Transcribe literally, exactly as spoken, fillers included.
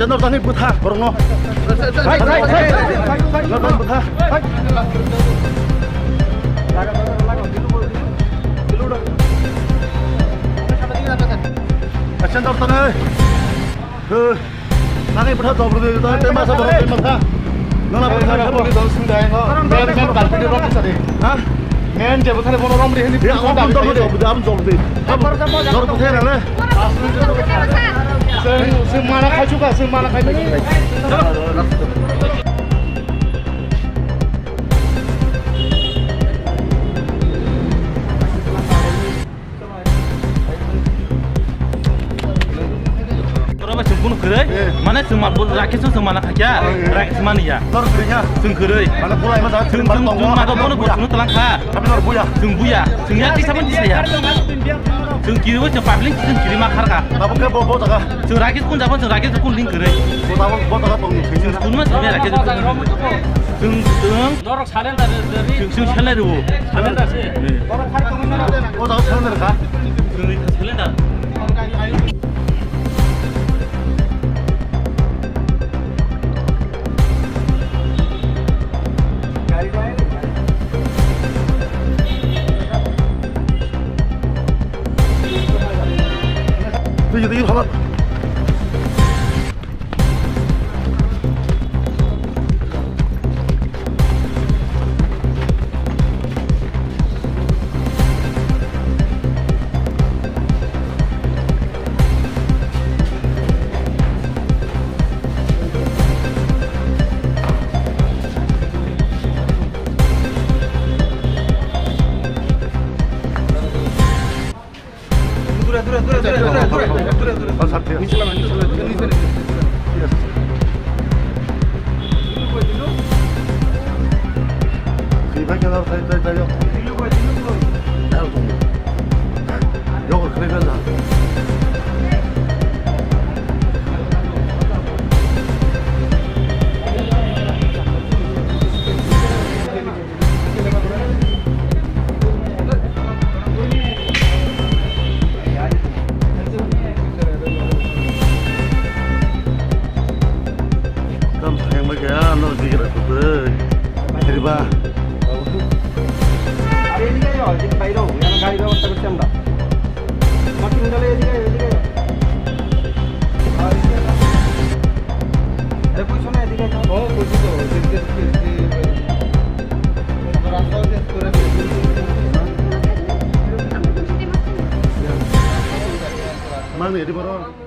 Nor tani bwtha borokno. Hai, hai, hai, hai, hai. Nor tani bwtha. Hai. Action, nor tani. Hei. Nani bwtha jabri de, tani tema sa borok tema sa. Nana bwtha jabri de, sing dai no. Men, men, kalpi de rok sa de. Ha? Men je bwtha le bono rom de ni. Ya, abon jabri de, abon jabri de. Nor bwtha na le. Sing, sing mana khachu ka, sing mana khachu. Oro bai chwng kunu kwrwi? Eh. Mane chwng ma-, bo-, Rakesh no chwng mana kha kya? Oh, eh. Rakesh mani ya. Nor kwrwi kha? Chwng kwrwi. Mane bulai ma jaga chwng, chwng, chwng ma tongo. Chwng ma tongo, bono chwng no tlang kha. Abi nor buya. Chwng buya. Chwng ya tisa ban tisa ya. Chwng kiri bo chwng public chwng kiri ma khar kha. Abo khe bo, bo jaga. Chwng Rakesh kun jaban chwng Rakesh kun link kwrwi. Bo jaga, bo jaga tong ni. Chwng kun ma chwng ya Rakesh kun link kwrwi. Chwng, chwng. Norok salenda re, re, re. Chwng, chwng salenda re bo. Salenda se. Eh. O jaga salenda re kha? Chwng salenda. Tui, tui, tui, tui. Dura, dura, dura. Tam sayang lagi ya, no digira tuh. Hiriba. আরে এদিকে আয়, এদিকে বাইরে আয়, এখানে গাড়ির ব্যবস্থা করছি আমরা। বাকি মিটালে এদিকে আয়, এদিকে আয়। আরে কইছো না এদিকে আয়। ও, কইছি তো, এদিকে, এদিকে, এদিকে। রাস্তাও শেষ করে দিয়েছি। Mang ni, di boro.